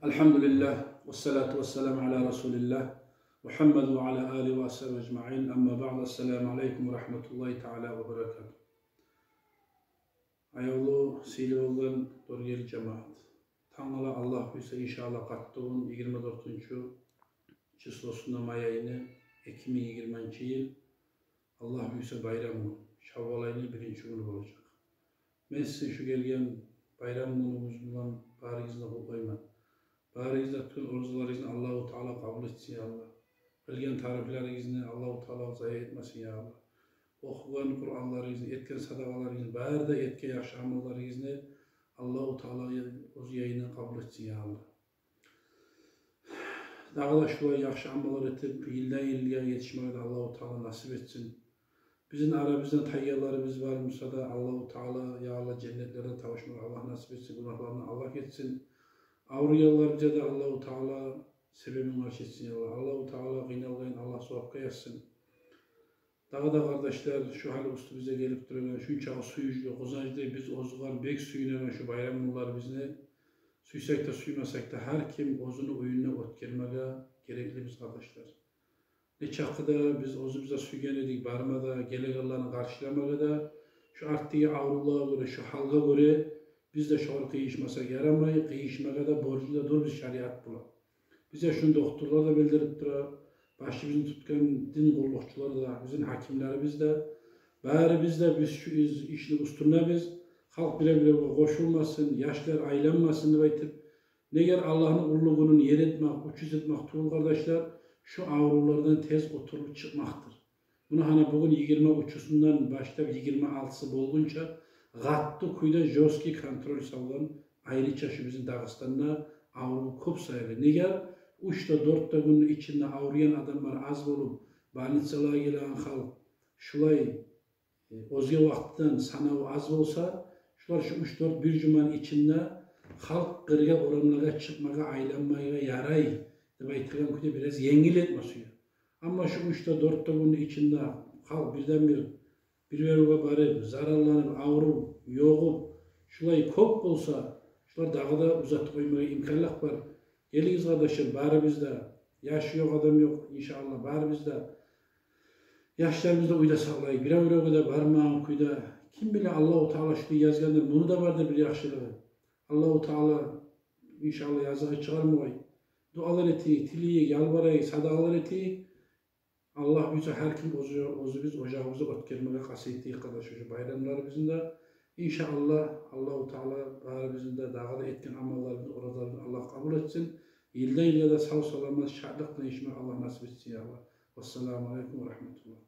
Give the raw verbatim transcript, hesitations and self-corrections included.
الحمد لله والصلاة والسلام على رسول الله محمد وعلى آله وأصحابه أجمعين. أما بعد. السلام عليكم ورحمة الله تعالى وبركاته. Аявлу, сыйлы болгъан Доргели жамаат. Тангала, Аллагь буюрса, иншааллагь, къаттыгюн, йигирма дёртюнчю числосунда май айны, эки минг йигирманчы йыл, Аллагь буюрса, байрам гюн, шаввал айны биринчи гюню болажакъ. Мен сизин шу гелген байрам гюнюгюз булан барыгъызны да къутлайман. Барыгъыз да тутгъан оразаларыгъызны Аллагьу Таала къабул этсин, я Аллагь. Къылгъан тарыкъларыгъызны Аллагьу Таала зая этмесин, я Аллагь. Охугъан Къуранларыгъызны, этген садагъаларыгъызны, бары да этген яхшы амалларыгъызны Аллагьу Таала оьз янындан къабул этсин, я Аллагь. Дагъы да шулай яхшы амаллар этип, йылдан йылгъа етишмеге де Аллагьу Таала насип этсин. Бизин арабызда тайгъанларыбыз бар буса да, Аллагьу Таала, я Аллагь, женнетлерде тавушмагъа Аллагь насип этсин, гюнагьларындан Аллагь гечсин. Авруйгъанларыбызгъа да Аллагьу Таала себебин къаршы этсин, я Аллагь. Аллагьу Таала къыйналгъанын Аллагь сувапгъа язсын. Дагъы да, къардашлар, шу гьал уьстюбюзге гелип турагъан шунчакъы сююнчлю, къуванчлы, биз оьзюгер бек сююнеген шу байрам гюнлерибизни, сюйсек де, сюймесек де, гьар ким оьзюню уьюнде оьтгермеге гереклибиз, къардашлар. Нечакъы да биз оьзюбюз де сюйген эдик барма да, гелегенлени къаршыламагъа да, шу артдагъы аврувлагъа гёре, шу гьалгъа гёре биз де шогъар къыйышмасакъ ярамай, къыйышмагъа да борчлу да дюр биз шариат булан. Бизге шуну докторлар да билдирип тура, башыбызны тутгъан дин къуллукъчулар да, бизин гьакимлерибиз де, барыбыз да биз шу из-, ишни уьстюндебиз. Халкъ бир-биревге къошулмасын, яшлар айланмасын деп айтып, негер Аллагьны уллу гюнюн ер этмек, учуз этмек тюгюл, къардашлар, шу аврувлардан тез къутулуп чыкъмакъдыр. Муна гьана бугюн йигирма уьчюсюнден башлап йигирма алтысы болгъунча къатты кюйде жёсткий контроль салгъан, айрыча шу бизин Дагъыстанда аврув кёп саялы. Негер уьч де, дёрт де гюнню ичинде авруйгъан адамлар аз болуп, больницалагъа гелеген халкъ шулай, э, оьзге вакътиден санаву аз болса, шулар шу уьч-дёрт, бир жуманы ичинде халкъ къыргъа, орамлагъа чыкъмагъа, айланмагъа ярай деп айтагъан кюйде бираз енгил этме сюе. Амма шу уьч де, дёрт де гюнню ичинде халкъ бирден-бир бир-биревге барып, заралланып, авруп, ёгъуп, шулай кёп болса, шулар дагъы да узатып къоймагъа имканлыкъ бар. Гелигиз, къардашлар, барыбыз да, яшы ёкъ адам ёкъ, иншааллагь, барыбыз да яшларыбызны да уьйде сакълайыкъ, бирев-биревге де бармагъан кюйде. Ким биле, Аллагьу Таала шуну язгъандыр, муну да бардыр бир яхшылыгъы. Аллагьу Таала, иншааллагь, языгъы чыгъармагъай. Дуалар этейик, тилейик, ялбарайыкъ, садагъалар этейик. Аллагь буюрса, гьар ким оьзю, оьзюбюз ожагъыбызны оьтгермеге къаст этейик, къардашлар, шу байрамларыбызны да. Иншааллагь, Аллагьу Таала барыбызны да дагъы да этген амалларыбызны, оразаларыбызны Аллагь къабул этсин. Йылдан йылгъа да сав-саламат, шатлыкъ булан етишмеге Аллагь насип этсин, я Аллагь. Вассаламу алейкум ва рагьматуллагь.